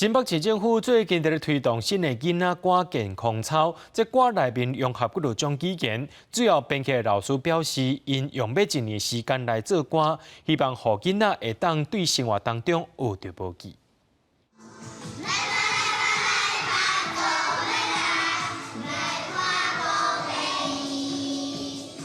新北市政府最近佇咧推動新的囡仔歌健康操，這歌內面融合幾多種語言。主要編曲的老師表示，𪜶用欲一年時間來做歌，希望予囡仔會當對生活當中學著無記。來來來來來，做伙來，來看布袋戲。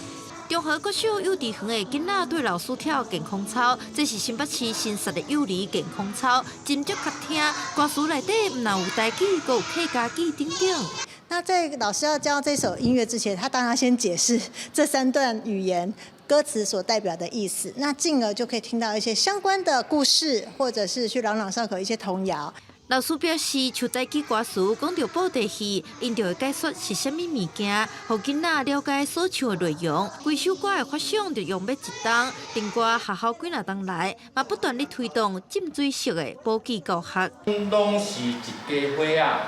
中和國小幼稚園的囡仔對老師跳健康操，這是新北市新設的幼兒健康操，真足較聽。歌詞內底毋但有台語，閣有客家語等等。那在老師要教這首音樂之前，他當然先解釋這三段語言歌詞所代表的意思，那進而就可以聽到一些相關的故事，或者是去朗朗上口一些童謠。老師表示，像台語歌詞講著布袋戲，𪜶就會解說是啥物物件，予囡仔了解所唱的內容。規首歌的發想就用欲一冬，另外學校幾若冬來，嘛不斷咧推動浸水式的保育教學。攏是一家伙仔，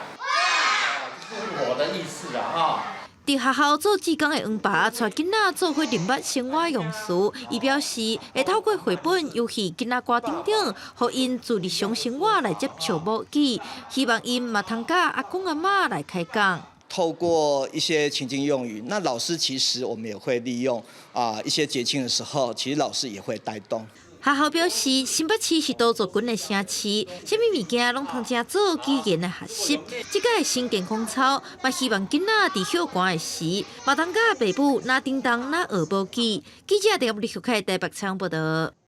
這是我的意思啦，哈。佇學校做志工的黃爸，帶囡仔做伙認捌生活用詞。伊表示會透過繪本、遊戲、囡仔歌等等，予𪜶自日常生活來接觸母語，希望𪜶嘛通佮阿公阿嬤來開講。透過一些情境用語，那老師其實我們也會利用啊一些節慶的時候，其實老師也會帶動。學校表示，新北市是多族群的城市，啥物物件攏通成做語言的學習。這個新健康操，嘛希望囡仔佇歇寒的時，嘛通佮爸母若叮當若學母語。記者鄭立開台北採訪報道。